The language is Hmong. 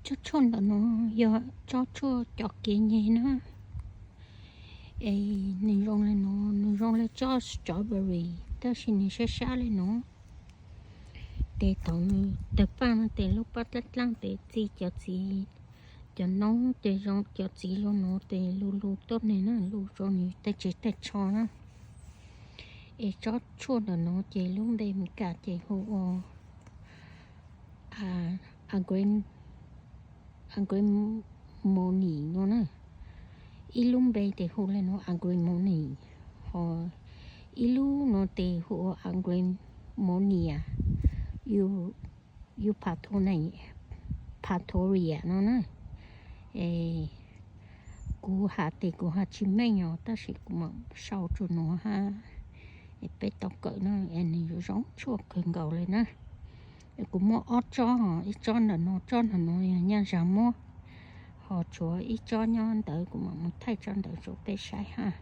Tsob tshuaj ntawm no yog tsob tshuaj cov kev nyeg na. Es nws zoo li no, nws zoo li tsob strawberry, tab sis nws sab sab li no. Ces thaum nws tawg paj no ces lub paj dlaaj dlaaj ces txi cov txiv, cov noob ces zoo cov txiv zoo no ces lug lug tuab neeg na, lug rua nws tej tsev tej tsho na. Es tsob tshuaj ntawm no ces lub npe Meskas ces hu ua agrimony no na. Ib lub npe ces hu li no agrimony, ho ib lub no ces hu ua agrimonia, u, upatoria no na. Kuv has ces kuv has tsis meej os, tab sis kuv mam sau tsuas nuav hab, es peb tau kawm na. Es nws yuav zoo tshuaj kawg nkaus li na. Kuv muab ob tsob, ib tsob ntawm no, tsob ntawm no yog nyaj zag muab, ho tshuav ib tsob nyob ntawd, kuv mam mus thaij tsob ntawd rua peb saib hab.